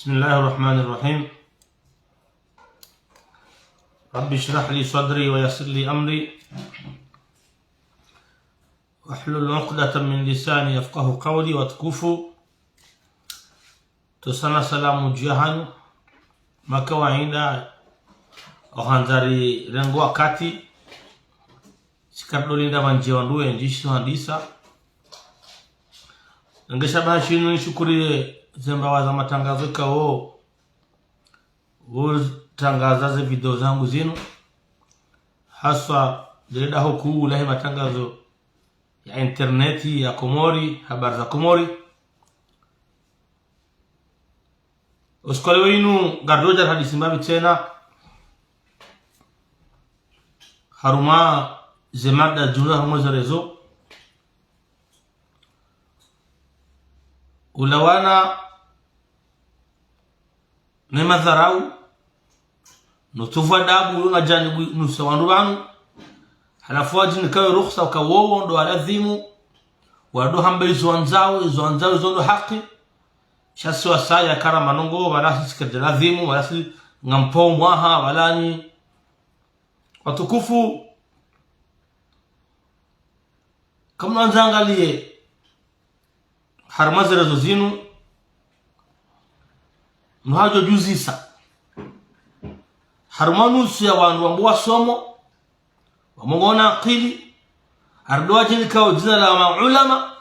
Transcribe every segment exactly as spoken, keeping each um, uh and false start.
بسم الله الرحمن الرحيم. رب اشرح لي صدري ويسر لي أمري واحلل عقدة من لساني يفقهوا قولي. Watukufu, ntsohusana salamu dju yahanyu. Maka wahinda, ohandza rirenge wakati, tsi karidjo linda pvandje wandru wendji sho handisa. Nge shabaha shinu nishukuriye zembawa za matangazo ikao pvutrangaza ze video zangu zinu. Haswa, ndele daho kuu lahe matangazo ya internet ya Komori, Habari za Komori. Usiku wa leo inu, ngaridjo hadisi mbapvi tsena harumwa ze mada djula harumwa ze réseaux. Ulawana ne madharau, no utovu adabu, yo ngayadjanibu nusu ya wandru pvanu. Halafu wadjinikawo ruhusa uka wowo ndo walazimu, wandro hamba izo wandzao, izo wandzao, izo ndo haki. Sha si wasaya kara manongo, wala si tsi karidja lazimu, wala si ngampo mwaha, wala nyi. Watukufu, kamwandza mwangaliye harumwa ze réseaux zinu, mdru hadjo djuzisa. Harumwa nusu ya wandru wambwa wasomo, wambwa ngwao na akili, hari ndo wadjinikawo dzina la maulama,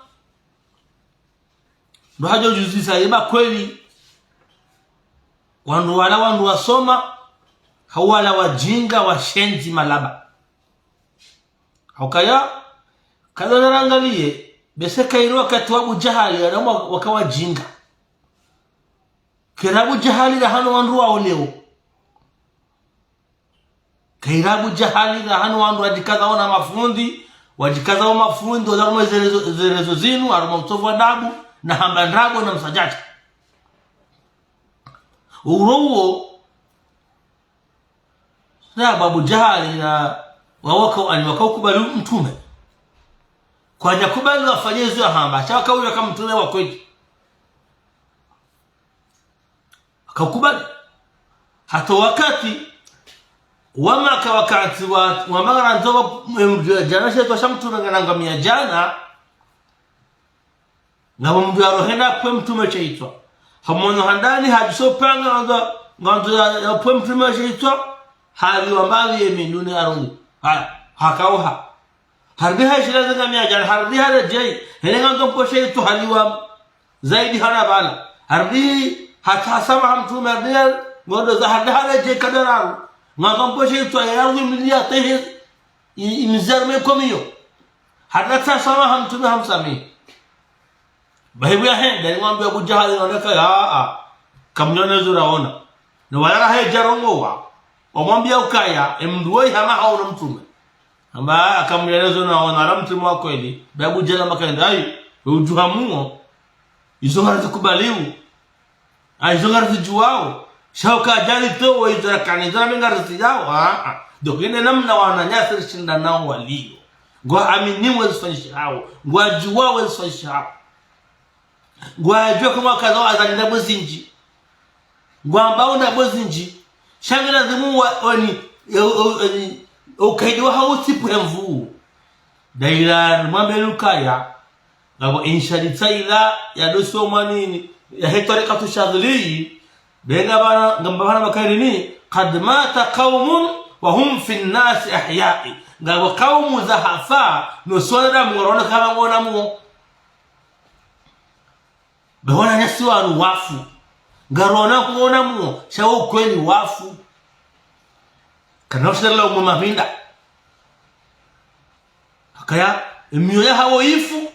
mdru hadjo djuzisa yeba kweli wandru wala wandru wasoma, hau wala wadjinga, washenzi, malaba. Hukaya, kadha narangaliye, bese kayiri wakati wa Abu Jahali, wanadamu waka wadjinga. Kayiri Abu Jahali rahana wandru wa leo. Kayiri Abu Jahali rahana wandru wadjikaza wona mafundi, wadjikaza wo mafundi, wala harumwa ze réseaux, ze réseaux zinu, harumwa utovu adabu, na hamba ndrabo na msadjadja. Uro uwo, na Abu Jahali na wawaka, ani waka ukubali mtrume. Kwadja kubali wafanye izo yahamba, sha waka uyo ka mtrume wa kweli. Waka ukubali. Hata wakati wa Maka, wakati wa, wa Maka na nzoba, em, djana shetwa sha mtrume nganangamiya djana, ngapvo mndru yarohenda pve mtrume she shitswa. Hamono handani hadjiso panga ngandzo, ngandzo ya, ya pve mtrume she shitswa. Haliwa mbapvi ye mindru ne arungu. Haya, hakauha. Harudi hashila ze ngamiya djana, harudi haredjeyi. Hene ngandzo mpve she shitswa haliwa zaidi hana pvala. Harudi hatsaha swamaha mtrume, harudi ngondo za harudi haredjeyi kadararu. Ngandzo mpve she shitswa ya arungu mliya tehe. I, imizarme komiyo. Harudi hatsaha swamaha mtrume hamsamihi. Bahi pvo yahenda, nimwambiya Abu Jahali, noneka ya, a, a. Kamnyone zo raona. Na wala rahedja rongowa. Wamwambiya ukaya, emndru woyi hama haono mtrume. Hamba, a, kamnyone zo naona, wala mtrume wa kweli. Bahi Abu Jahali hamba kayenda, ayi, we udjuha muo. Izo ngarizikubaliwo. Ayi, izo ngarizidjuwao. Sha uka djali towo izo rakana izo ramenga rizidjuwao. A, a. Donc, ine namna wananyasi rishinda nao waliyo. Ngwaaminiwo ezifanyishihawo. Ngwadjuwawo ezifanyishihawo. Ngwadjuwa kamwe wakaza wazali ndrabo zindji. Ngwambao ndrabo zindji. Sha nge lazimu wa, wani, e, e, e, ukaidi wahawo utsipve mvu. Daila nimwambe lukaya. Ngapvo insha litsaila ya doso mwanini, yahe twarikatu Shadhiliyi, be ngapvana, ngapvana makarini, قد مات قوم وهم في الناس أحياء. Ngapvo kaumu zahafa, no wanadamu ngwaronekana ngwaona muo. Be wananyasi wanu wafu. Ngarona kuona muo, sha wo ukweli wafu. Kana ushinda la umwe mapinda. Hakaya, emiyo yahawo ifu,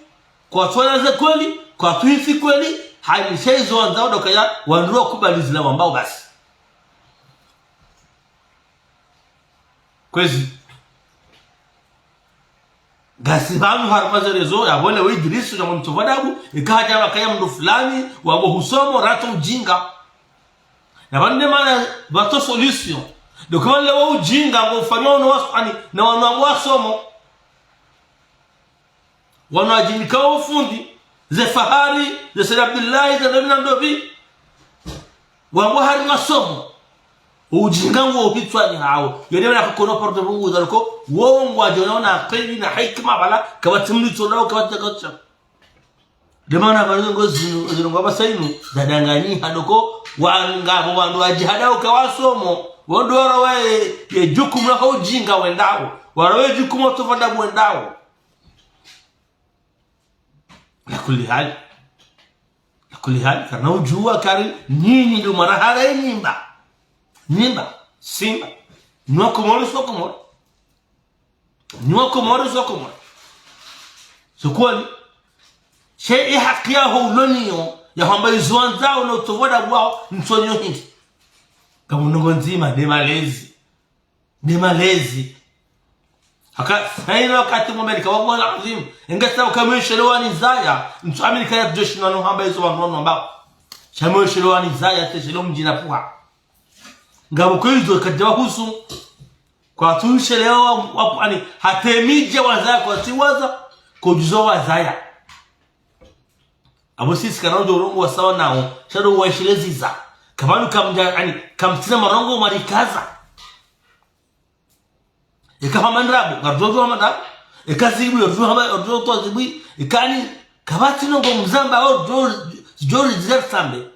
kwatsuona ze kweli, kwatsuhisi kweli, hali she izo wandzao ndo kaya, wandru wakubali zila wambao basi. Kwezi. Ngasi pvanu harumwa ze réseaux, yapvole we Idrisu, na mtrume wa adabu, ika hadja wakaya mndru fulani, wapvo husomo, ratso ujinga. Na pvanu nde mana pvatso solution. Donc, pvanu lewo ujinga, ngofanywa no waso-, ani, na wanu wapvo wasomo. Wanu wadjinika wo ufundi, ze fahari, ze Said Abdullahi, ze ndopvi na ndopvi. Wangu hari wasomo. Ujinga nguwo hitswani hawo. Yene wana kukono porte bungu zariko. Wo ngwadjo na ona akili na hikima bala. Kapvatsi mdru tsonao, kapvatsi katsha. Nde mana pvanu ngo zinu, zinu ngwapvasa inu, zadanganyiha ndoko, wanu ngapvo wandru wadjihadao ka wasomo, wandru waro waye, ye jukumu la ujinga wendao, waro waye jukumu la utovu wa adabu wendao. Ala kulli hali. Ala kulli hali, karina udjuwa kari, nyinyi ndo mwana hara nyimba. Nyimba, simba. Nyi wa Komori, si wa Komori. Nyi wa Komori, si wa Komori. Sokoni. She ye haki yaho uloniyo, ya hwamba izo wandzao na utovu wa adabu waho, ntsonyo hindri. Kamu ndrongo ndzima, nde malezi. Nde malezi. Haka, hayina wakati mwa Amerika, wallahi al-azim. Inga sa uka mweshelewa ni zaya, ntsu Amerika ya djoshi na no hamba izo wanu wanu wambao. Sha mweshelewa ni zaya, teshelewa mdjina puha. Ngapvo kwezo kadja wahusu. Kwatsu shelewa wa, wa, ani, hata emidji wazaya kwatsi waza, kodjuzo wazaya. Apvo sisi karina udjo urongowa sawa nawo, sha ndo waishelezeza. Kapvanu kamdja, ani, kamtsina marongo marikaza. Eka hama ndrabo, ngarudjo hama ndrabo. Eka zibwi, ngarudjo hama, ngarudjo towa zibwi. Eka ni, kapvatsi ndrongo mzamba, ngarudjo, djo ri zersambe.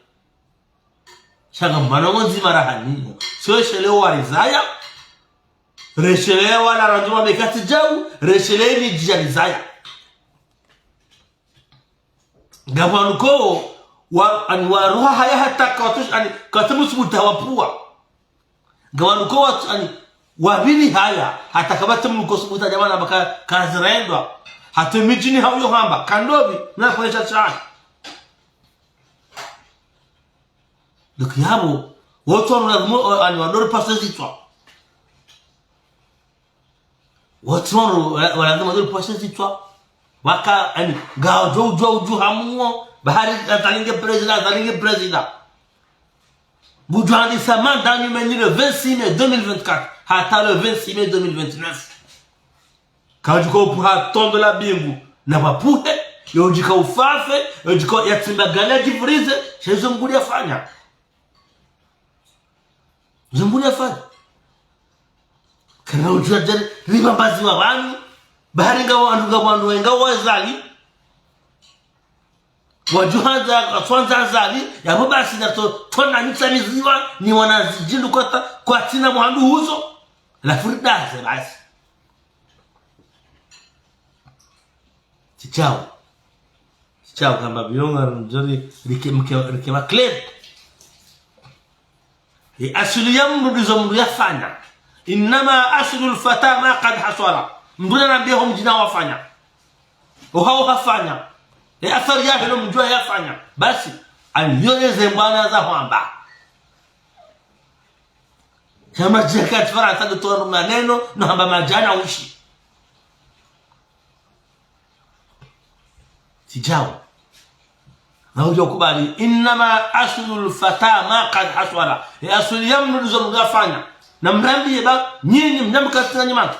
Sha ngamba ndrongo ndzima rahani. Sio shelewa rizaya. Reshelewa la randuma bekati djau, reshelewa ni djia rizaya. Ngapvo wanu ko, wa, ani waroha haya hata kawatsu, ani, kawatsu msubuta wapvuwa. Ngapvo wanu ko watu, ani, wapvili haya, hata kapvatsi mdru ko subuta djamana baka kazirendwa. Hata emidjini hauyo hamba, kandopvi, na pvwesha shani. Donc yapvo, wotru wanu lazimu, ani, wadori pase zitswa. Wotru wanu, wa, wa lazimu wadori pase zitswa. Waka, ani, ngawo djo, djo, djo hamuwo, bahari, Azali nge président, Azali nge président. Ngudjo handisa mandat numéro le vingt-six mai deux mille vingt-quatre, hata le vingt-six mai deux mille vingt-neuf. Kadjuka upvuha tondo la bingu, na wapvuhe, yodjika ufafe, yodjika yatsimba gala djivurize, sha izo nguli yafanya. Izo nguli yafanya. Karina udjuwa djari, ripvambaziwa pvanu, bahari ngapvo wandru, ngapvo wandru, ngapvo Azali. Wadjuhandza, watswandza Azali, yapvo basi na to, tona nitsa miziwa, ni wana zijindu kota, kwatsina mwandu huzo, la furidaze basi. Tsi djau. Tsi djau kamba bilonga ndjori rike, mke, rike ma clair. Ye asili ya mdru ndizo mdru yafanya. Innama aslu al-fata ma qad hasala. Mdru na nambiye ho mdjini wafanya. Oha oha fanya. Ye athari yahe no mdru yafanya. Basi, ani yo eze mbwana za hwamba. Kama djeka Farantsa ndo towa maneno, no hamba madjana ushi. Tsi djau. Na udjo kubali, innama aslu al-fata ma qad hasala. Ye asili ya mdru ndizo mdru yafanya. Na mrambiye ba, nyinyi mdru mkatsina nyimatu.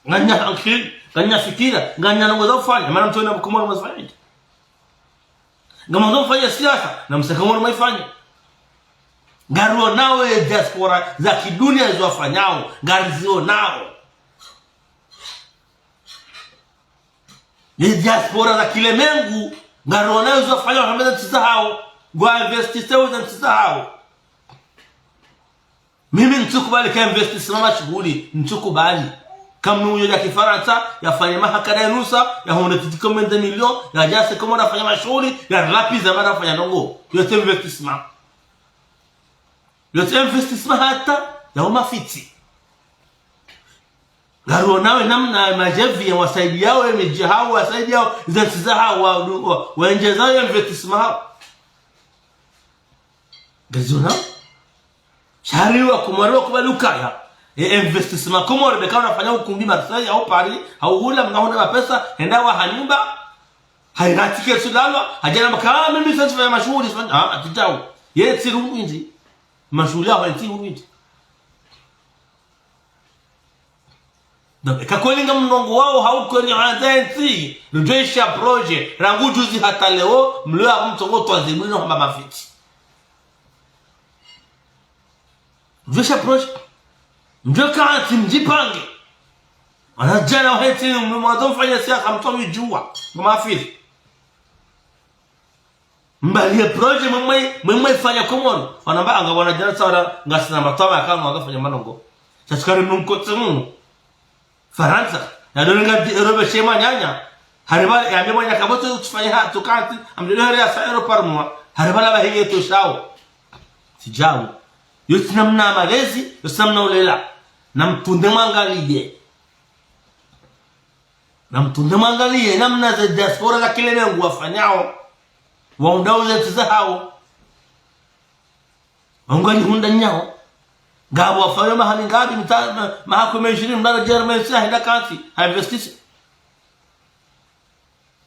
Nganyina akili, nganyina fikira, nganyina ndrongo za ufanya. Mana mtsona Komori mwazifanya. Ngamwandzo mfanye siasa, na msaka mwana mwaifanye. Ngarionao ye diaspora za kidunia zo wafanyao, ngarizionao. Ye diaspora za kilemengu, ngarionao zo wafanyao, hama ze ntsi zahao, ngwa investisseo ze ntsi zahao. Mimi ntsukubali ka investissement mashuhuli, ntsukubali. Kamnu uyo ya Kifarantsa, yafanye mahakada ya nusa, yahundre titi combien de millions, yadjase Komori yafanye mashuhuli, yarilapiza mara yafanye ndrongo. Yo tsi investissement. Yo tsi investissement hata, yaho mafitsi. Ngarionao ye namna madjevi ya wasaidiyao, ye midji yahao, wasaidiyao, ze ntsi zahao, wa, wa, wendjezao ye investissement yahao. Ngazionao. Sha ri wa Komori wakubali ukaya. Ye investissement Komori beka unafanya ukumbi Marseille, hau Paris, hau hula mnahundra mapesa, henda waha nyumba, haira ticket sulalwa, hadja namba ka, ah, mimi sasa sifanya mashuhuli, sifanya, ah, tsi djau. Ye ntsi rundru indji. Mashuhuli yaho ye ntsi rundru indji. Donc, eka kweli ngamnongo wao hau kweli handza ye ntsi, rudjoisha projet, rangu juzi hata leo, mlio ya mtsongo twazi mwino hamba mafitsi. Mdjuwe sha projet. Mdjuwe kantsi mdjipange. Wanadjana wahetsi mwandzo mfanye siasa mtsoidjuwa. Mafiri. Mbali ye projet mwemwe, mwemwe ifanya Komori. Wanamba anga wanadjana tsawara ngasina matama yakanu wakafanya manongo. Sha tsikari mnumkotsi munu. Farantsa. Yadonenga di euro beshe mwananya. Hariba yambe mwananya kaboto tsufanye ha tsukati. Amdjele hari ya sa euro par mois. Hariba la bahiye to shawo. Tsidjawo. Yo tsinamna malezi, yo tsinamna ulela. Namtunde mwangaliye. Namtunde mwangaliye, namna ze diaspora za kile mengu wafanyao. Waundao ze ntsi zahao. Waunga nyihunda nyao. Ngapvo wafanyao maha mingapvi, mita-, ma-, maha kume ishirini, mdara Germain si ahenda kantsi, ha investise.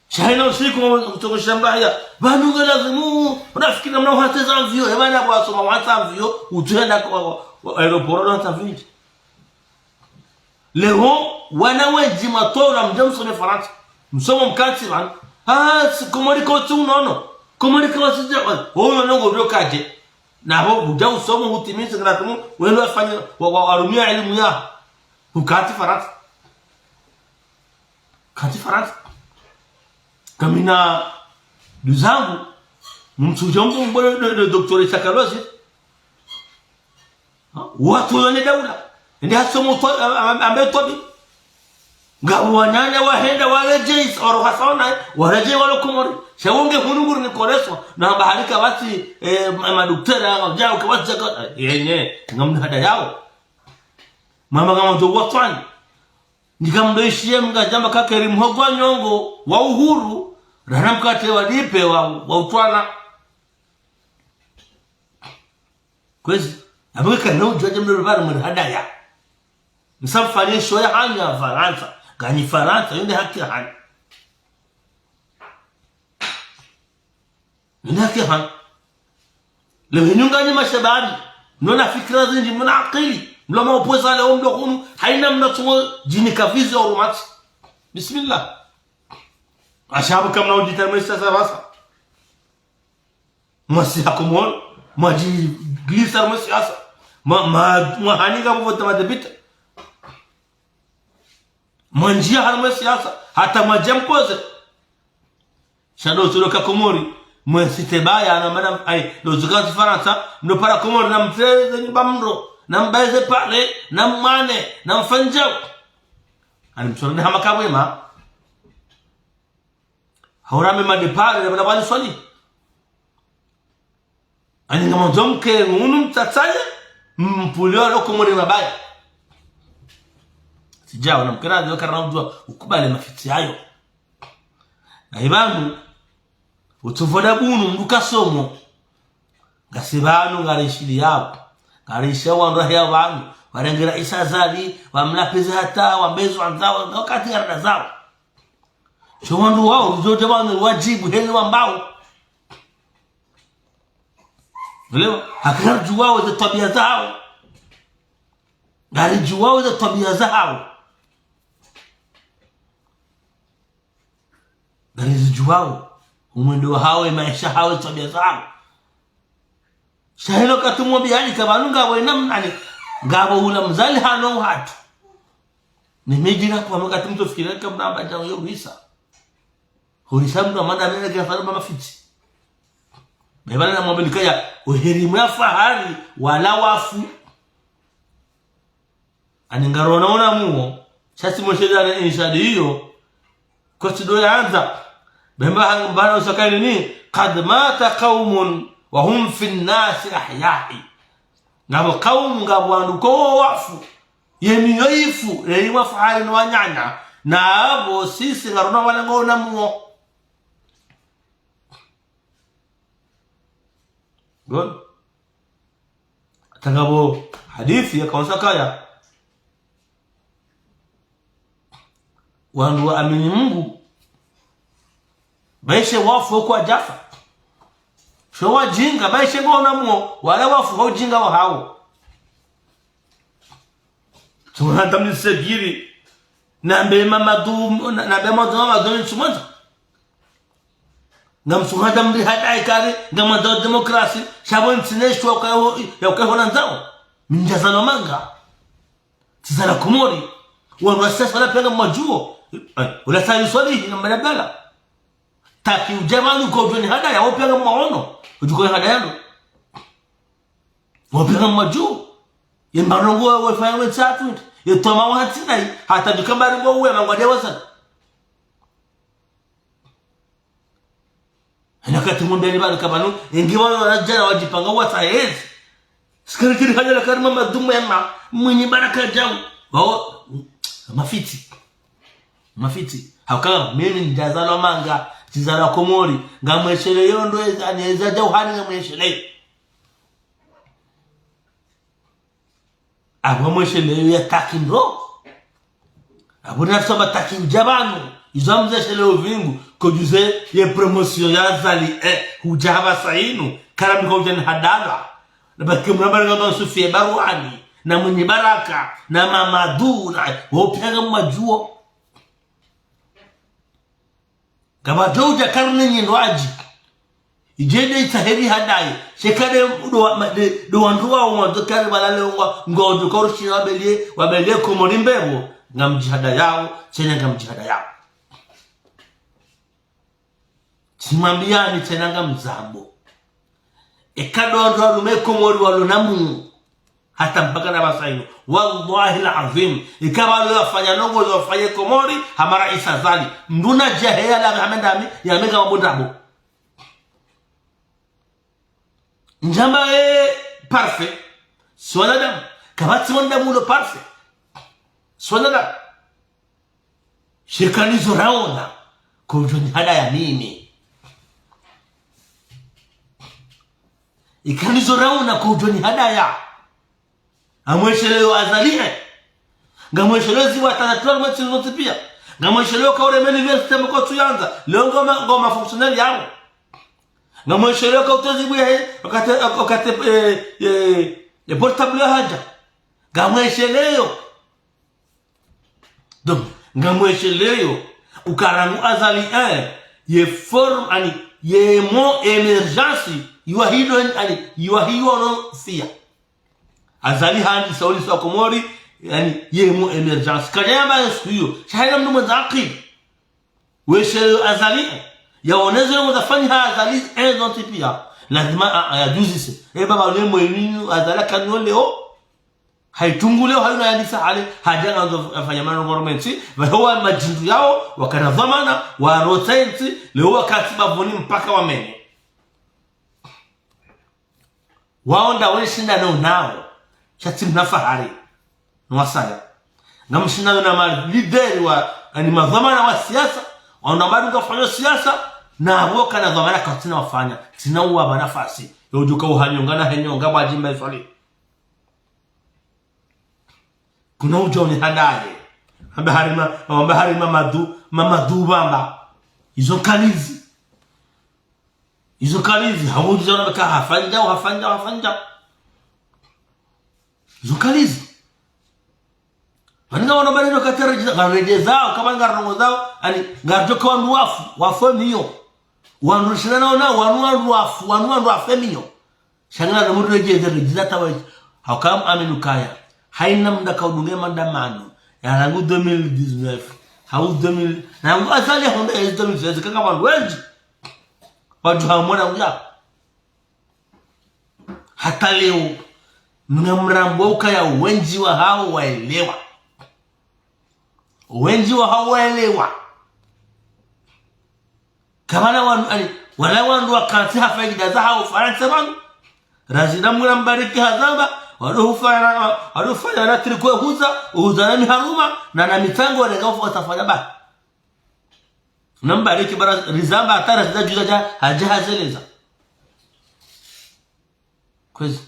Sha hayina usiku, kutsokosha mdru haya. Pvanu nge lazimu, unafikiri namna uhateza mvio, ye pvanu apvo wasoma uhateza mvio, utsuhenda kwa, wa, wa, aéroport uhateza mvio. Leo, wana wendji mwatora mdje msome Farantsa. Msomo mkantsi pvanu. Ah, si Komori kotsi unono. Komori kotsi dja, unono ngo pvio kadje. Na ho, udja usomo utimize ngaratumu, wendo wafanye, wa, wa, warumia elimu ya. Ukantsi Farantsa. Kantsi Farantsa. Kamina nduzangu, mumsudja mbo, mbo, le, le, le docteur Isakalozi. Ha? Watru yone daula. Ende hasomo to-, am-, am-, ambe tobi. Ngapvo wananya wahenda waredjei, oro hasona, waredjei walo Komori. Sha wonge hunu nguri ni koleso, na bahari kawatsi, eh, ma-, madoktera, ngapvo djao kawatsi zaka, eh, yenye, ngamna hada yao. Mama ngamwandzo watwani. Nika mdo ishiye mnga djamba kakeri mhogo wa nyongo, wa uhuru, rana mkate wa dipe wa, wa utwana. Kwezi, amwe kana udjuwa dje mdo pvanu mweri hadaya. Msamfanye show ya hanyu ya Farantsa, nganyi Farantsa, yo nde haki hanyu. Yo nde haki hanyu. Leo nyi nganyi mashababi, mna fikira zindji, mna akili, mlo maopposants leo mlo hunu, hayina mna tsungo djini kavizi ya urumati. Bismillah. Ashabu kamna udjita mwe siasa pvasa. Mwasi hakomoro, mwadjiglisa mwe siasa. Mwa, mwa, mwahanika mvota madepite. Mwandjia harumwa siasa, hata mwadja mpoze. Sha ndo tsulo ka Komori, mwe site baya na madame, ay, ndo tsuka Farantsa, ndo para Komori na mtreze nyumba mro, na mbaeze pale, na mwane, na mfanyao. Ani mtsona ni hama kabwema. Haurame madepare, na bala bani swali. Ani ngamwandzo mke ngunu mtsatsaye, mpulio alo Komori mabaya. Tsidjao na mkera ndio karana udjuwa ukubali mafitsi yayo. Na ipvanu, utsovoda pvunu mdru kasomo. Ngasi pvanu ngarishiliyao. Ngarishiya wandru waheya pvanu. Warengera isa zali, wamlapvize hata, wambe zo wandzao, wakati ngarada zao. Sho wandru wao, udjo dja pvanu wadjibu heli wambao. Ulewa, haka ngaridjuwao ze twabiya zahao. Ngaridjuwao ze twabiya zahao. Ngarizidjuwao. Umwendo wahao, emaesha yahao, ze twabiya zahao. Sha hilo katumwambiani ka pvanu ngapvo ina mnane. Ngapvo ula mzali hano uhatru. Ni midjira kwa wakati mtsofikira ka mnamba djao yo wisa. Hurisa mndru amanda nene kila fana mafitsi. Bebana na mwambe nikaya, uheri mwa fahari, wala wafu. Ani ngarona ona muo, sha tsi mweshele ane inshadi iyo, kotsi ndo yandza. Bemba hang-, mbana usakani ni, قد مات قوم وهم في الناس أحياء. Ngapvo kaumu, ngapvo wandru ko wafu. Yemi yo ifu, leyi wa fahari no wananya, na apvo sisi ngarona wala ngona muo. Bon. Hata ngapvo hadisi yakaonesa kaya. Wandru waamini Mungu, baishe wafu kwadjafa. Sho wadjinga, baishe ngona muo, wala wafu ha udjinga wahao. Tsuhanda mnisegiri. Nambe Mamadu, na-, nambe Mamadu, Mamadu ni tsumwandzo. Ngamsuhanda mri hadayi kari, ngamwandzo demokrasi, sha pvo ntsi ne shwa ya uka-, ya ukaho na ndzao. Mi ndjazalwa Manga. Tsizalwa Komori. Wanu wa siasa wala pia ngamwadjuo. Eh, ula Said Swalihi na Mbalabala. Taki udja pvanu kodjo nihadaya, wo pia ngamwaono. Udjuko nihadaya ndo. Wo pia ngamwadjuo. Ye mbarongo wa, wa fanya we tsatu. Ye toma wa hatinai. Hata djuka mbarongo we mangwade wasana. Ena kati mwambiani pvanu ka pvanu, engi wanu wanadjana wadjipanga watsaha ezi. Sikarikiri hadja la karima madumu ya ma, Mwinyi Baraka djau. Wao, mafitsi. Mafitsi. Hauka, mimi ndjazalwa Manga, tsizalwa Komori, ngamwesheleyo ndo eza, ani eza djau hani ngamwesheleyo. Apvo mwesheleyo ya taki ndo. Apvo nafsa ba taki udja pvanu. Izo amzesheleyo vingu. Kodjuze ye promotion ya Azali, eh, hudja hapvasa inu. Karambika udja nihadaya. Na baki mnambari ngamba Sufia Barwani. Na Mwinyi Baraka. Na Mamadu. Na wo pia ngamwadjuo. Ngapvadjo udja karne nyindji wadji. Idje nde itsaheri hadaye. Sheka nde ndo wa, ma, nde, ndo wandru wao wandzo kari walale ngwa, ngwa udjo kaurishina wabeliye, wabeliye Komori mbepvo. Ngamdjihadayao, tsena ngamdjihadayao. Tsimwambiyani tsena ngamzambo. Eka ndo wandru warume Komori walo na Mungu. Hata mpaka na pvasa inu. Wallahi al-azim. Ika pvalo yafanya ndrongo zo wafanye Komori, hama raisi Azali. Mndru nadja heya la hama ndami, ya meka mabundabo. Ndjamba, eh, parfait. Si wanadamu. Kapvatsi wanadamu ulo parfait. Si wanadamu. Sheka nizo raona, kodjo nihadaya mimi. Ika nizo raona, kodjo nihadaya. Ngamwesheleyo Azali, eh. Ngamwesheleyo ziwa tatu la mwezi zontsi pia. Ngamwesheleyo kaureme université mkotsu yandza. Leo ngoma, ngoma fonctionnaire yao. Ngamwesheleyo kautozi buya, eh, wakati, wakati, eh, eh, eh, portable ya hadja. Ngamwesheleyo. Donc, ngamwesheleyo, uka rangu Azali, eh, ye forme, ani, ye mot émergence, yiwahido, ani, yiwahido no fia. Azali handi sauli sa Komori, ani, ye mot émergence. Kadja yamba yesu iyo, sha hayina mndru mwendza akili. Wesheleyo Azali, yaoneze yo mzafanyi ha Azali, eh, zontsi pia. Lazima, a, a, yadjuzise. Eh, baba, ule mwenyu, Azali akanyo leo. Hayitungu leo hayina yandisa hale, hadja ngandzo afanya mano ngoromenti, pvaho wa madjindu yao, wakana dhwamana, wa rotenti, leo wakati bapvuni mpaka wamenye. Wao nda weshinda nao nao, sha tsi mna fahari, no wasaya. Ngamshinda na ma leader wa, ani madhwamana wa siasa, wao nda bado ngafanya siasa, na wao kana dhwamana katsina wafanya, tsina uwapva nafasi, yo udjuka uhanyo ngana henyo, ngamwadjimba iswali. Kuna udjo nihadaye. Amba harima, amba harima madu, mamadu bamba. Izo kalizi. Izo kalizi. Hawu udjo na baka hafanya, hafanya, hafanya. Izo kalizi. Wani ngawana bari no katera redjeza, ngaredjezao, kama ngarongozawo, ani, ngaridjo ka wandru wafu, wafu miyo. Wandru shina naona, wanu wandru wafu, wanu wandru wafu miyo. Sha ngina na mndru redjeza, redjeza tawa. Hauka aminu kaya. Hayina mndru kaudunge mandamano. Ya rangu deux mille dix-neuf. Hau deux mille. Rangu Azali ya honda ya deux mille seize. Kanga wandru wendji. Wadjuha mwana uya. Hata leo. Mna mrambo ukaya wendji wahao waelewa. Wendji wahao waelewa. Kamana wanu, ani, wala wandru wakantsi ha faida zahao Farantsa wanu. Razida mwana mbariki hazamba, wado hufanya, wado hufanya na triko huza, huza na miharuma, na na mitsango walega watafanya ba. Na mbariki bara rizamba hata Razida djuza dja, hadja hazeleza. Kwezi.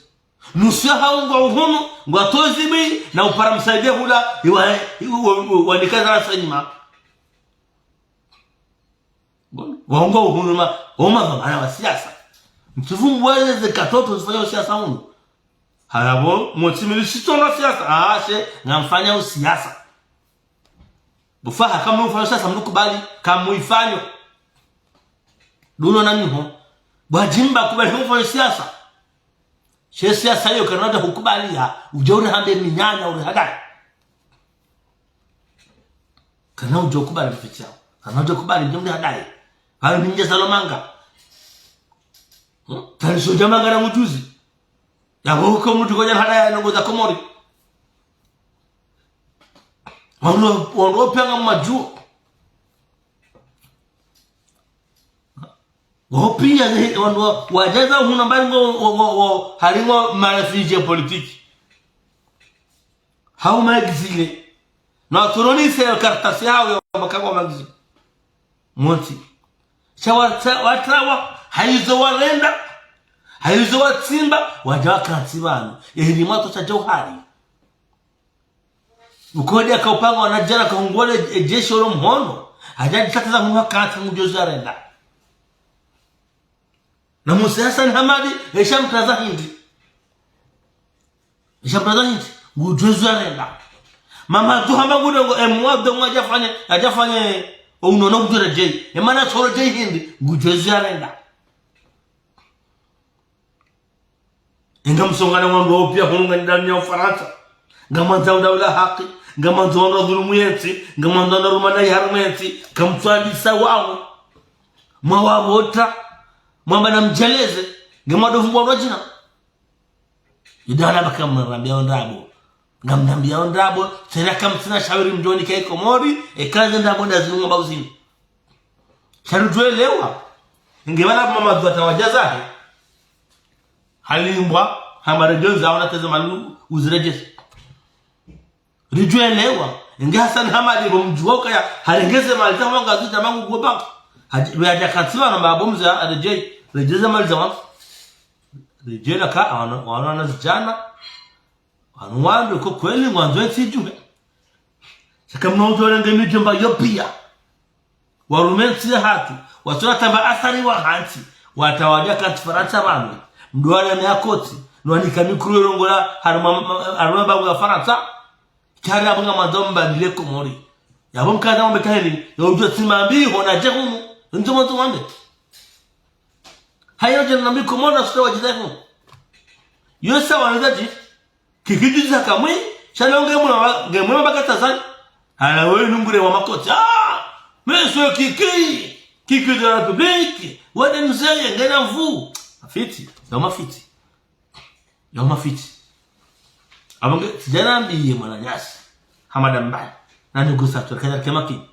Nusu ya hao ngwa uhunu, ngwa tozi bi, na upara msaidia hula, iwa, iwa, iwa, iwa nikaza rasanyima. Bon, wao ngwa uhunu ma, wao madhwamana wa siasa. Mtsuvu mweleze katoto zifanya usiasa hunu. Harabo, motsi mili shitsona siasa. Ah, she, ngamfanya usiasa. Bufa, haka mufanya siasa mndru kubali, kamuifanyo. Duno na niho. Bwa djimba kubali mufanya siasa. She siasa iyo kana udja hukubali ya, udje urihambe minyanya urihadaye. Kana udja hukubali mfitsi yaho. Kana udja hukubali udje mrihadaye. Pvanu ni mdje zalo manga. Hmm? Tani sodja manga na mdjuzi. Yapvo uko mdru kodja hadaye ndrongoo za Komori. Wandru, wandru wopvanga mmadjuo. Wopvia, wandru wa, wadjaza hunu mbali ngo, ngo, ngo, ngo, harimwa ma réfugiés politiques. Hau ma exilés. Na watsoronise kartasi hawo ya wamba ka ngwao ma exilés. Mwontsi. Sha wa, sha watrawa, hayizo warenda, hayizo watsimba, wadja wakantsi pvanu. Yehiri mwato sha djauhari. Ukodja kaupanga wanadjana kahungole, e, jeshi olo mhono. Hadja djitataza mwa kantsi ngudjo zwarenda. Na Musa Hassan Hamadi, esha mtaza hindri. Esha mtaza hindri. Ngudjo zwarenda. Mama tu hamba ngudo ngo, e, mwa do mwa djafanye, djafanye, o unono ngudjo redjei. E mana tsoro djei hindri, ngudjo zwarenda. Ngamsongana wandru wao pia hunu ngani ndani ya Ufarantsa. Ngamwandzo daula haki, ngamwandzo wandru wadhulumu yentsi, ngamwandzo wandru warumane harimwa yentsi, kamtswandisa wao. Mwawavota, mwamba namdjeleze, ngamwado fungwa wandru wadjina. Idana baka mnambia ndrabo. Ngamnambia ndrabo, tsena kamtsina shawiri mdjoni ka Komori, eka ze ndrabo ndazinu ngamba uzini. Sha ridjuelewa. Nge pvala mama dzuwa tawadja zahe. Halimbwa, hama redjeza, wana teze manu uziredjeze. Ridjuelewa. Nge Hassan Hamadi bo mdjuwa ukaya, harengeze mali za wanga zuta mangu kuwa banka. Hadji, we hadja kantsi pvanu mba bo mze, aredjei, redjeze mali za wanga. Redjela ka, wana, wana, wana zidjana. Wanu wandru ko kweli ngwandzo entsi idjuhe. Sha kamna udjo renge midjomba yo pia. Warume ntsi yahatru, watsona tamba athari wa hantsi, watawadja kantsi Farantsa pvanu. Mdru wale ame akotsi, nwanika mikro yorongola harumwa, harumwa babu ya Farantsa. Kari apvo ngamwandzo mbadile Komori. Yapvo mkandza mwambe kaheli, yo udjo tsimambi, hona dje hunu. Ntsu mwandzo mwambe. Hayo dje nambi Komori na suta wadjidai hunu. Yo sawa na zadji, Kiki djuzi hakamwe, sha leo ngemwe wa, ngemwe wa bakata zani. Hala we nungure wa makoti. Ah! Mais ce Kiki, Kiki de la République, wade mzeye, ngena mvu. Mafitsi, ya mafitsi. Ya mafitsi. Apvo nge, tsidjana mbiye mwananyasi. Hamada Mbaye. Na négociateur, kana kemakini.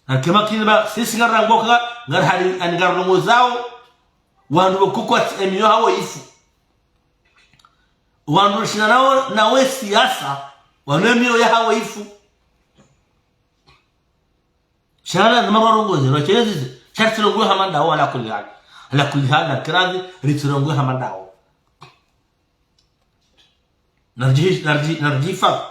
Na kemakini ba, sisi ngarangoka, ngarahali, ani ngarongozao. Wandru bo kukwatsi emiyo hawo ifu. Wandru shina nawo, nawe siasa, wanu emiyo yahawo ifu. Sha lazima warongoze, no chelezeze, sha tsirongowe hama ndawo, ala kulli hali. Ala kulli hali, na kirazi, ritsirongowe hama ndawo. Narji, narji, narji fa.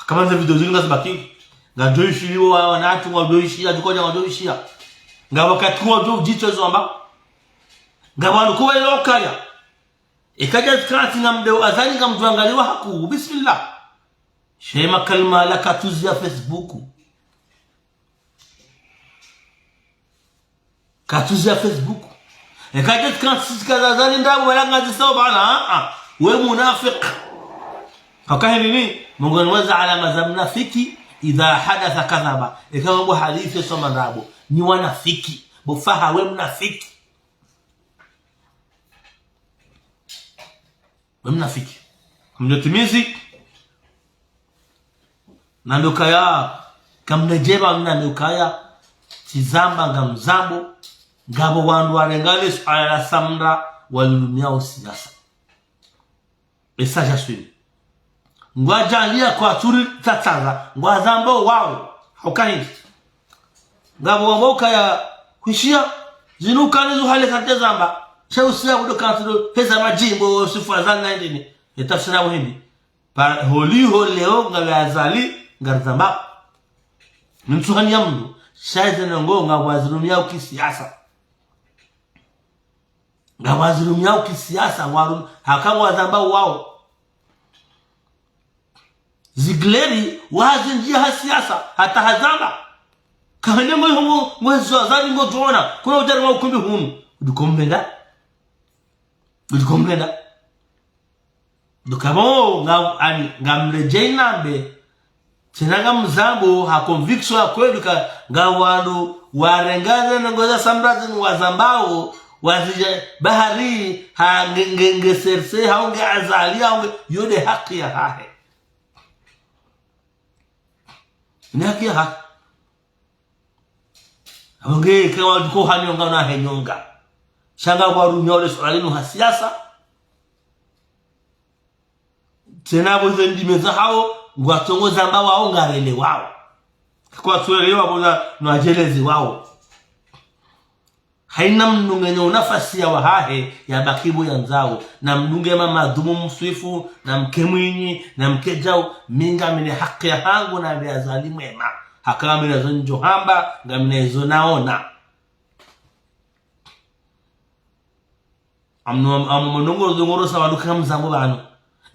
Kama ze video zinu ngazibaki. Ngadjo ishiliwa, wanatru, ngadjo ishia, djukodja ngadjo ishia. Nga wakati wadjo udjitso zomba. Nga wanu kuwa ilo kaya. Ikadja zikantsi ngamdeo Azali ngamdjo angaliwa haku. Bismillah. Shema kalima la katuzi ya Facebook. Katuzi ya Facebook. Ikadja zikantsi zikaza Azali ndrabo wala ngazi sawa bana, ah, ah. We munafik. Haka hindri ni, mongoni mwa ze alama za mnafiki, idha hadatha kadhaba. Ika mambo hadisi soma ndrabo. Ni wanafiki. Bo faha we mnafiki. We mnafiki. Mdjo timizi. Nando kaya, kamna djeba mna ndo kaya, tsizamba ngamzambo, ngapvo wandru warengane suala la Samra, walulumiao siasa. Esa jaswini. Ngwadjalia kwatsuri tsatsaza, ngwazambo wao. Hauka hindri. Ngapvo wambo kaya kwishiya, zinu kani zuhale kante zamba. Sha usiya budo kantsi do, heza madjimbo, sifu Azali na indini. Ye tafsira muhimi. Pa, holiho leo, ngawe Azali, ngarizamba. Mintsuhani ya mndru, sha ize ndrongoo, ngapvo zirumia ukisiasa. Ngapvo zirumia ukisiasa, warum-, haka ngwazamba wao. Zigleri, wazindjia ha siasa, hata hazamba. Kahende ngo ihongo, ngo ezo Azali ngodjoona, kuna udjari wa ukumbi hunu. Udukombenda. Ndo komlenda. Ndo kabo, nga, ani, ngamredjei nambe. Tsena ngamzambo, ha conviction ya kweli ka, nga wandru, warenga ze ndrongoo za Samra zinu wazambao, wazidja, bahari, ha, nge, nge, nge Serse, ha, nge Azali, ha, nge, yo nde haki yahahe. Ni haki yahahe. Abo nge, ke wandru ko ha nyonga na he nyonga. Sha nga warumia ole suala linu ha siasa. Tsena abo ze ndimi zahawo, ngwatsongo zamba wawo ngarelewao. Kwatsuelewa bona nwadjelezi wawo. Haina mndru ngenye unafasi ya wahahe ya baki bo yandzao. Na mdunge Mamadu mumswifu, na mke Mwinyi, na mke djau, mi ngamina haki yahangu na be Azali mwema. Haka ngamina zo ndjo hamba, ngamina izo naona. Amno, amno, ndrongoo, ndrongoo za wandru ka mzambo pvanu.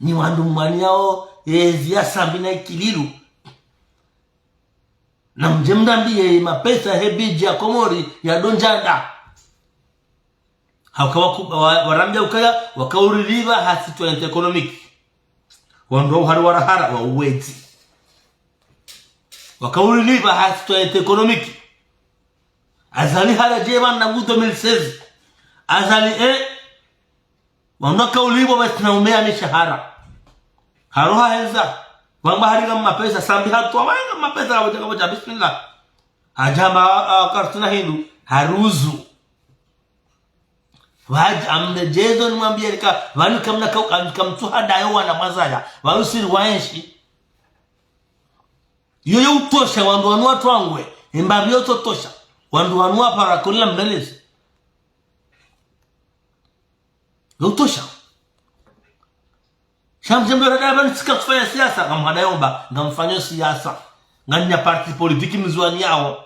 Ni wandru mwaniao, ezi ya Sambi na Ikililu. Na mdje mnambiye mapesa he budget ya Komori ya dondjanda. Hauka waku-, wa-, warambia ukaya, wakaulipva ha citoyenneté économique. Wandru wahari warahara, wa uwezi. Wakaulipva ha citoyenneté économique. Azali hara djeba na ngu deux mille seize. Azali, eh, wandru wakaulipva basi na umeya mishahara. Haroha heza. Wamba hari nga mapesa, Sambi hatowa, wanga mapesa, kaboja, kaboja, bismillah. Hadja hamba, ah, kartsina hindru, haruzu. Wadji amredjezo nimwambiye lika, pvanu kamna ka-, kam-, kamtsuha dayo wana mwazaya, pvanu siri waenshi. Yo yo utosha, wandru wanu watwangwe, emba yo tsotosha, wandru wanu wapara kola mdelezi. Yo utosha. Sha mdje mdo rada pvanu tsika kufanya siasa, ngamhada yomba, ngamfanyo siasa. Nganya parti politique mziwaniao.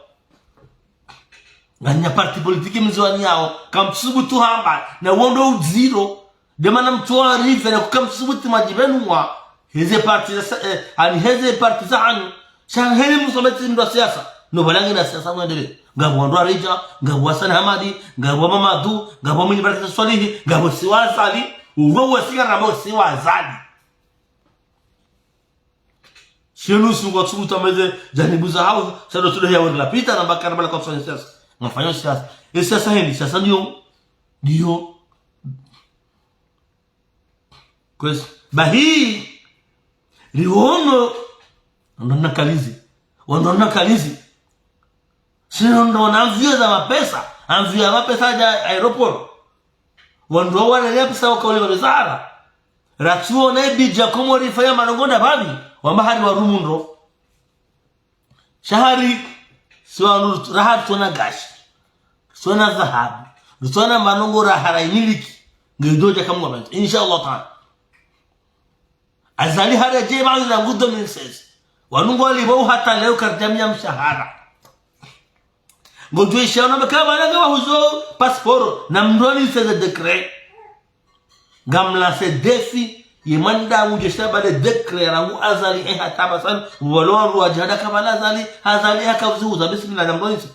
Nganya parti politique mziwaniao. Kamtsubutu hamba, na wondo udziro. Demana mtsuwa rive na kukamtsubutu madjibenu wa. Heze parti za sa-, eh, ani heze parti za hanyu. Sha heli msometi mndru wa siasa. No balangi na siasa mwendele. Ngapvo wandru wa Rija, ngapvo Hassan Hamadi, ngapvo Mamadu, ngapvo Mwinyi Baraka Swalihi, ngapvo si wa Azali, uwe uwe singa ramo si wa Azali. Shenu sungu wa tsubutu ameze, janibu za hao, sado tudo ya wendela pita na mbaka na bala kwa siasa. Ngafanya siasa. E siasa heni, siasa ndiyo, ndiyo. Kwezi, bahi, riwono, wandru wana kalizi, wandru wana kalizi. Sino ndo na avion za mapesa, avion ya mapesa ya aéroport. Wandru wale ya pesa wakaule wa wizara. Ratsuo na ibidja Komori fanya manongo na babi, wamba hari wa rumu ndo. Sha hari, si wandru raha tsona gashi, tsona dhahabu, tsona manongo raha ra imiliki, ngedjo dja kamwa bantu, insha Allah ta'ala. Azali hara dje pvanu na ngu deux mille seize. Wanu ngwalipvao hata leo kardjamia mshahara. Ngodjo isha wana meka pvanu nga wahuzo passeport, na mndru wa mille seize décret. Ngamlance défi, ye mwanadamu dje shaba le décret ya rangu Azali e hata pvasani, walo wandru wa djihada kabala Azali, Azali haka vuzi uza bismillah na mndru wa mille seize.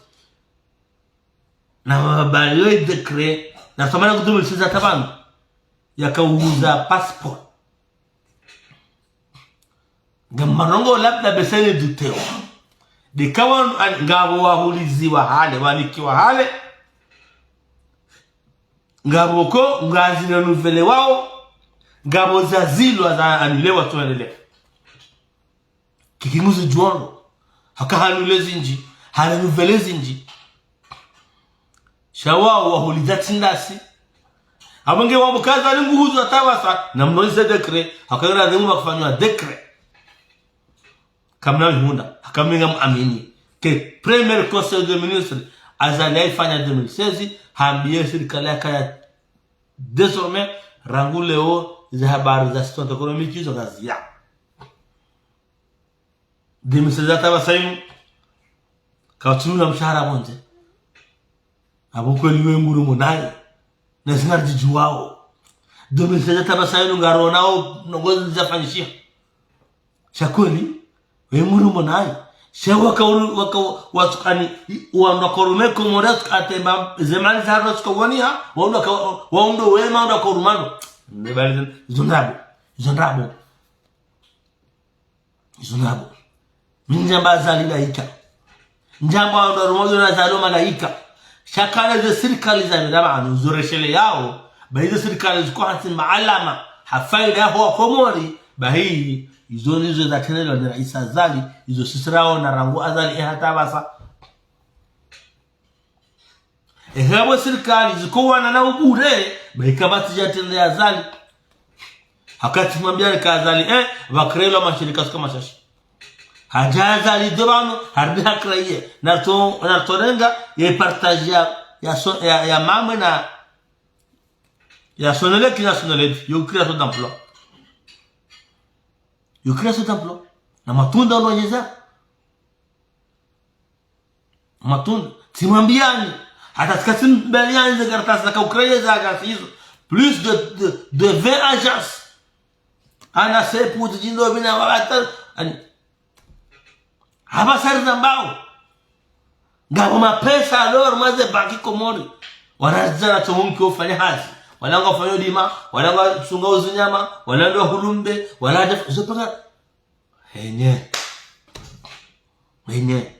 Na wabaliyo e décret, na somana ngu deux mille seize hata pvanu, yaka uza passeport. Nga marongo labda beseni duteo. Deka wanu an-, ngapvo wahuliziwa hale, wanikiwa hale. Ngapvo ko, ngazi renouvelé wao. Ngapvo zazilwa za annuléwa tsu endelea. Kiki nguzi djuwano. Haka ha annulé zindji, ha renouvelé zindji. Sha wao wahuliza tsi ndasi. Abo nge wambo ka Azali nguhuzo hata pvasa, na mnoise décret, haka ngira dhemu makufanywa décret. Kamna mihunda, haka mi ngam amini. Ke premier conseil de ministre, Azali aifanya deux mille seize, hambiye sirikali yakaya désormais, rangu leo, ze habari za situation économique izo ngaziya. Deux mille seize hata pvasa inu, katsumina mshahara pvondze. Abo kweli we nguru monaye. Na zinga ridjuwao. Deux mille seize hata pvasa inu ngaronao, ndrongoo zafanyishiha. Sha kweli, we nguru monaye. Sha waka uru-, waka wa-, watsukani, wandru waka urume Komori, atsuka atemba, ze mali za hatru atsuka waniha, wandru waka, wandru wema, wandru waka urumando. Izo ndrabo, izo ndrabo. Izo ndrabo. Mi ndjamba Azali malaika. Ndjamba wandru warumwa na Azali malaika. Sha kale ze sirikali za miraba anu, zo resheleyao, ba izo sirikali ziko hantsi maalama, ha faida yaho wa Komori, ba hi, izo ndizo zatrendelwa ni raisi Azali, izo sisi raona rangu Azali ye hata pvasa. Ehe, apvo sirikali ziko wana na ubure, ba ika pvatsi dja trende Azali. Wakati mwambia reka Azali, eh, pvakrelwa mashirika suka mashashi. Hadja Azali ndo pvanu, harudi hakreye. Nato, natorenga, ye partage ya, ya, so, ya, ya mamwe na, ya Sonelec na Sonelec, yo création d'emploi. Yo création d'emploi. Na matunda ono nyeza. Matunda. Tsimwambiani. Hata tsika tsimbeliani ze kartasi za ka ukreye za agences izo. Plus de, de, de vingt agences. Ana sepu, zijindo, vina, wabata. Ani. Hapvasa rizambao. Ngapvo mapesa alors mwa ze banki Komori. Wana zana tsomunki ufanya hazi. Wala ngwafanya ulima, wala ngwasunga uzinyama, wala ndo hulumbe, wala def-, zo paka. Henye. Henye.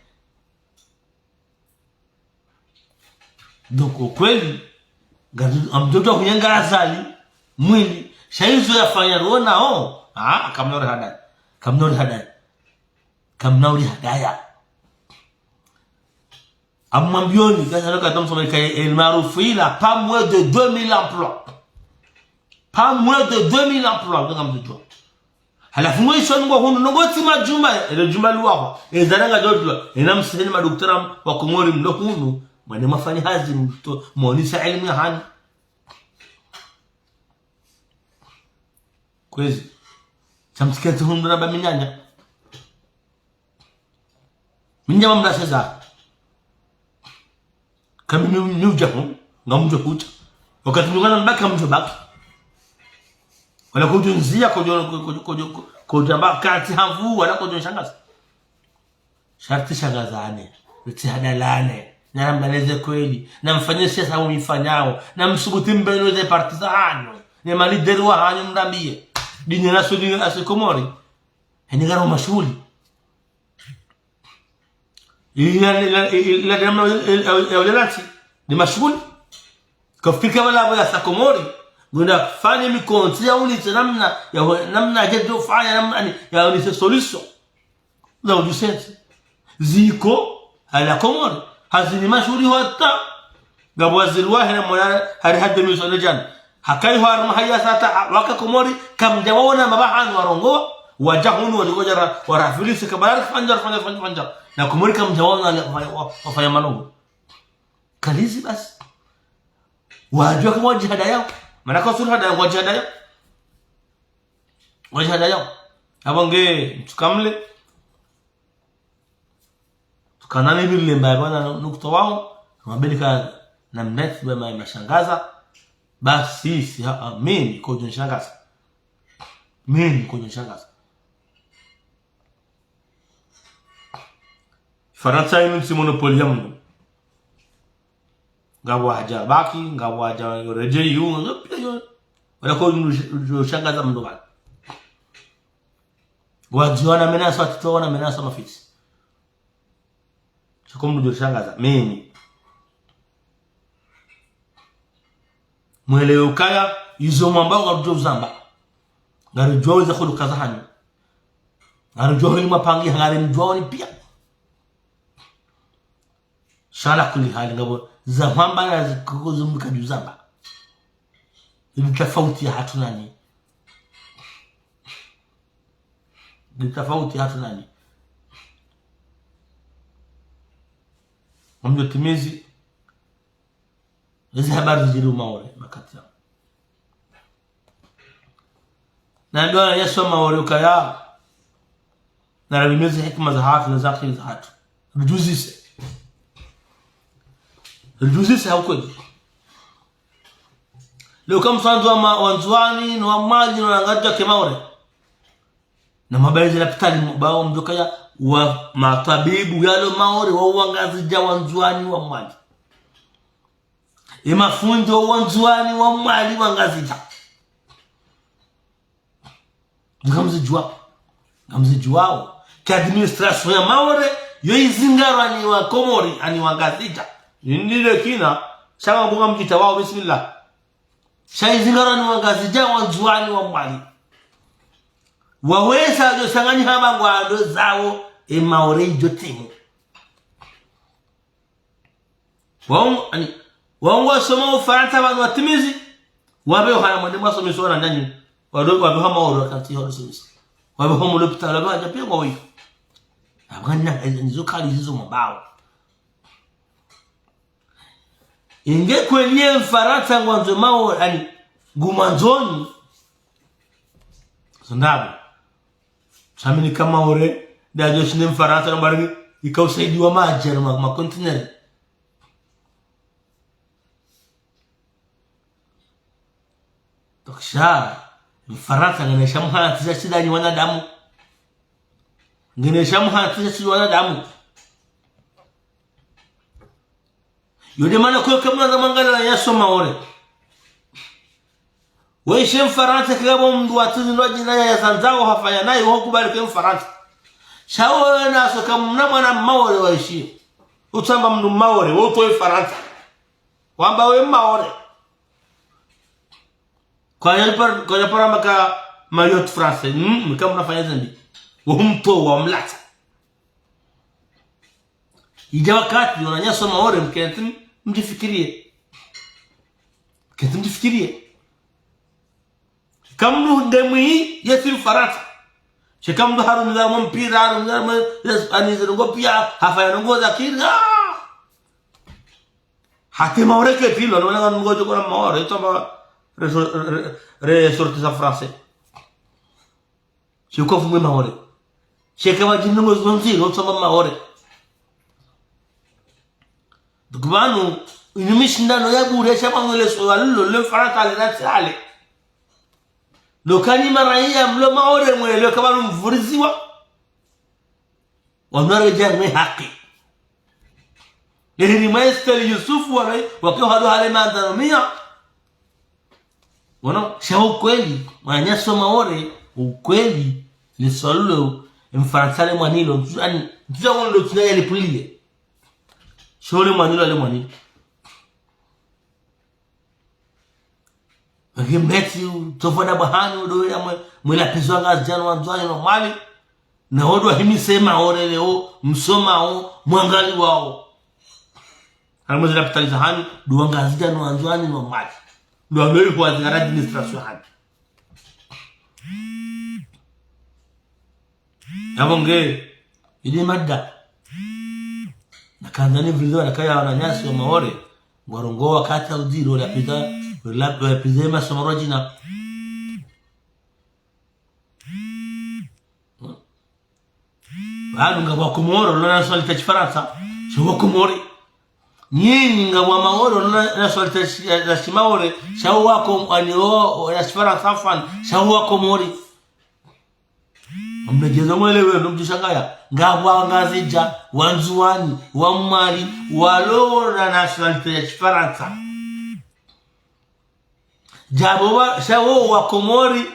Donc, ukweli, ngatu-, ngamdjo djuwa kunyanga Azali, mwini, sha izo yafanya rona, oh, ah, kamna uri hadaya. Kamna uri hadaya. Kamna uri hadaya. Amwambioni, kasa loka tom someka El Maarouf, il a pas moins de deux mille emplois. Pas moins de deux mille emplois, donc ngamdjo djuwa. Halafu mwisho nungo hunu, nungo tsi majumba, ele jumba liwaho. Ezana ngadjo djuwa, ena msiheni madoktora wa Komori mlo hunu, mwane mafanya hazi mto, mwonesa elimu ya hanyu. Kwezi. Sha mtsikentsi hunu raba minyanya. Minyama mnaseza. Kami mi, mi udja hu, ngamdjo hudja. Wakati mdru ngana mbaki, ngamdjo baki. Wala kudjo ndziya, kudjo, kudjo, kudjo, kudjo, kudjo amba katsi hangu, wala kudjo nishangaza. Sharti shangazane, ritsi hadalane, na mnambaneze kweli, na mfanye siasa mifanyao, na msubuti mbenu ze parti za hanyu, ne malideri wa hanyu mrambiye. Dini na suli asi Komori. Heni ngaro mashuhuli. Ila, ila, ila, ila, ila, ila, ila, ila, ila, ni mashuhuli. Kafikiri kama lavo ya sa Komori. Ngwenda fanye mikontsi ya unitse namna, ya we-, namna ya djo fanya, namna ni, ya unitse solution. Za udjusensi. Ziko, hala Komori. Hazini mashuhuli hata. Ngapvo waziri wahe na mwana, hari hade miso ne jana. Hakayi hwa arma haya sata, ha-, waka Komori, kamdja waona mabahanu warongo, wadja hunu, wadja hunu, wara-, warafilisi, kabala fanya, fanya, fanya, fanya. Na Komori kamdja waona, wa-, wa-, wafanya malongo. Kalizi basi. Wadjuwa kama wadjihada yao. Mana kwa suru hada yao, wadjihada yao. Wadjihada yao. Apvo nge, mtsukamle. Tsukanani vile mbaye bwana nu-, nukta wao. Mabelika na mneti ba ma-, mashangaza. Basi, si ha-, ha-, mimi, kodjo nishangaza. Mimi, kodjo nishangaza. Farantsa inu tsi monopole ya mndru. Ngapvo hadja baki, ngapvo hadja yoredje yu, ngapvo pia yo. Wala ko mndru sh-, sh-, shangaza mndru bana. Wadjiwana menace, watitowana menace mafitsi. Sha ko mndru djo shangaza, mimi. Mwelewe ukaya, izo mwamba ngarudjo uzamba. Ngarudjuwa weze huluka za hanyu. Ngarudjuwa hili mapangi, ngarimdjuwa woni pia. Sha ala kulli hali ngapvo, za hwamba na zikuku zumbuka dju zamba. Ili tafauti ya hatru nanyi. Ili tafauti ya hatru nanyi. Ngamdjo timizi. Ezi habari zidjiri Maore, makati ya. Na ndo Yesu Maore ukaya. Na rabi mezi hikima za hatru, na za akili za hatru. Ridjuzise. Ridjuzise ha ukweli. Leo kamsandwa ma-, wandzuwani, no wa Mwali, no wa Ngazidja ke Maore. Na mabaye ze lapitali mo-, bawo mdjo kaya, wa matwabibu yalo Maore, wa Wangazidja, wa Ndzuani, wa Mwali. Ye mafundi wa Ndzuani, wa Mwali, wa Ngazidja. Ngamzidjuwa. Ngamzidjuwao. Ke administration ya Maore, yo izingarwa ni Wakomori, ani Wangazidja. Ndile kina, sha wambuka mkita wao, bismillah. Sha izingarwa ni Wangazidja, wa Ndzuani, wa Mwali. Wawesa, yo sangani hama ngwando zawo, ye Maore idjo timu. Wao, ani, wao ngwasoma Ufarantsa pvanu watimizi, wapve hana mwende mwasomesa wana nyanyu, wado, wapve hama oro kanti horo somesa. Wapve homo lopitalo, wapve hadja pia kwa wiko. Abana, nizo kali zizo mabao. Inge kweli ye Mfarantsa ngwandzo Maore, ani, ngumandzoni. Zondabo. Sha mi nika Maore, ndadjo shinde Mfarantsa, no mbari, ika usaidiwa madji, no ma, ma container. Donc sha, Mfarantsa, ngena sha muhantsisha shida nyi wanadamu. Ngena sha muhantsisha shida wanadamu. Yo nde mana kwe kamuna za mangala ya soma Maore. Waishe Mfarantsa kila bo mndru wa tini ndo djina ya zandzao hafanya nayi wo kubali ke Mfarantsa. Sha wo na so kamuna mwana Maore waishe. Utsamba mndru Maore, wo utowe Farantsa. Wamba we Maore. Kwa ya par-, kwa ya para maka Mayotte français. Mm, mika mnafanya zambi. Wo humtowa, wamlatsa. Idja wakati, yo wananyasi wa Maore, mkentsi mdjifikiriye. Mkentsi mdjifikiriye. Kamnu nde mwi yesi Mfarantsa. She kamnu harumiza mwa mpira, harumiza mwa, yes, ani ze ndrongo pia, hafanya ndrongo za kiri. Ah! Hata Maore kentsi lo, nwana ndrongo djo kona Maore, itsamba re, re, re, ressortissant français. She uka fumwe Maore. She kama djindrongo zino ndziro, utsamba Maore. Donc pvanu, inu mishindano ya bure, sha pvanu le swala lilo, le Mfarantsa ale na tsi ale. Lo kani maraya mlo Maore mwelewe ka pvanu mvuriziwa. Wanu waredjeyi mwe haki. Leheri mwe Estelle Youssouf wale, wake hado hale maandamano miya. Wana, sha ukweli, wananyasi wa Maore, ukweli, le swala lilo, Mfarantsa le mwanilo, mtu, ani, mtu ya wono ndo tuna ya lipuliye. Sho le mwanilo, le mwanilo. Wake mbeti, utsofana bahani, udo ya mwe, mwe la pizwa Ngazidja no Wandzuani no Mwali. Na wodo wahimise Maore leo, msomao, mwangaliwao. Harimwa ze lapitali za hanyu, ndo Wangazidja no Wandzuani no Mwali. Ndo wameli kwa zingara administration hanyu. Yapvo nge, ile mada. Nakandza ni vilizo wanakaya wananyasi wa Maore. Ngwarongoa wakati wa udziro, la pizwa, la, la pizwa ye masomo rodjina. Pvanu ngapvo Wakomori, lo na nationalité ya Shifarantsa, sha wo Wakomori. Nyinyi ngapvo Wamaore, lo na nationalité ya shi-, ya, ya Shimaore, sha wo Wako-, ani wo, wo ya Shifarantsa afwan, sha wo Wakomori. Mlegezo mwelewe, no mdjushangaya. Ngapvo Wangazidja, Wandzuani, Wamwali, walo na nationalité ya Shifarantsa. Djapvo wa, sha wo Wakomori,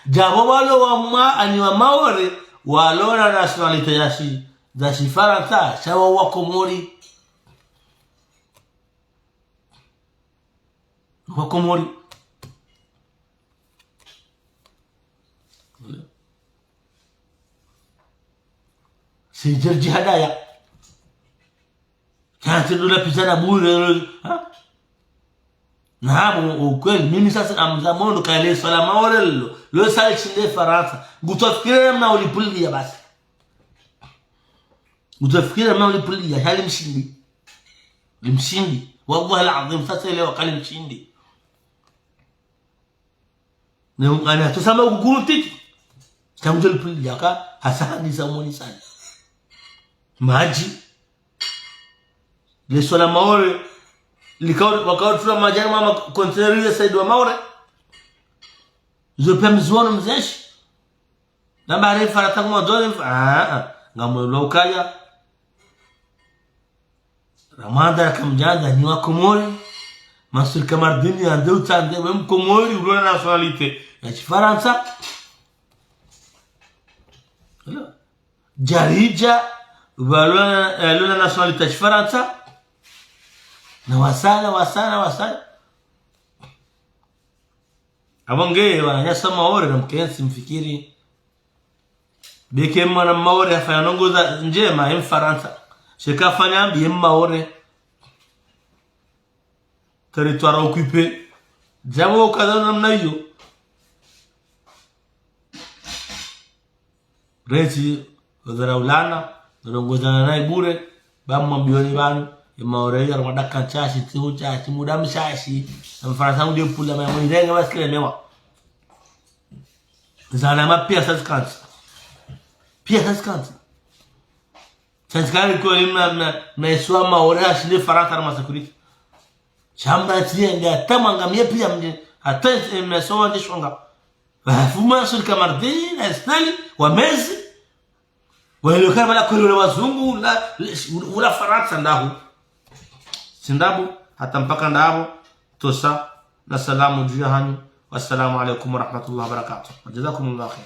djapvo walo wa mwa, ani Wamaore, walo na nationalité ya shi, za Shifarantsa, sha wo Wakomori. Wakomori. Si djeri djihadaya. Kanti ndo la pizana bure, ha? Na hapvo ukweli, mimi sasa namza mondo ka le swala Maore lo, lo sali shinde Farantsa. Ngutsofikiri namna ulipuliya basi. Ngutsofikiri namna ulipuliya, hali mshindi. Limshindi. Wallahi al-azim, sasa leo kali mshindi. Ne ungana tusama kukuruntiki. Sha ngutso lipuliya ka, hasa hanisa moni sana. Madji. Le swala Maore, likao, wakao tura madji harimwa ma container ile saidiwa Maore. Zo pia mziwono mzeshi. Namba hari Farantsa kuma zone, ah, ah. Ngamwelewa ukaya Ramanda yakamdjandza nyi wa Komori. Mansour Kamardine yandze utsandze we Mkomori ulo na nationalité ya Shifarantsa. Djaridja, pvalo na, eh, lo na nationalité ya Shifarantsa. Na wasaya, wasaya, wasaya. Apvo nge wananyasi Maore namkentsi mfikiri. Beke mwana Maore hafanya ndrongoo za ndjema, ye Mfarantsa. Sheka hafanya mbi, ye Maore. Territoire occupé. Djapvo ukaza namna iyo. Reti, udharaulana, udharauliana nayi bure, ba mwambioni pvanu, ye Maore iyo, aramwadaka ntsashi, tsihu ntsashi, muda mshashi, na Mfarantsa ngudjo pula, maya mwirenge, basi kile mewa. Zana ma pièces cinquante. Pièces cinquante. Sanskari kwa ni mna, mna, mna iswa Maore ashinde Farantsa na ma sécurité. Shamba tiende, hata mwangamie pia mdje, hata, eh, mna iswa wande shonga. Wafumu Mansour Kamardine, Estelle, wamezi. Wale kama la kwelo la wazungu, la, la, ula Farantsa ndahu. Tsi ndrabo, hata mpaka ndrabo, tosa, na salamu dju yahanyu. Wassalamu alaikum warahmatullahi wabarakatuh. Wajazakumullahu khair.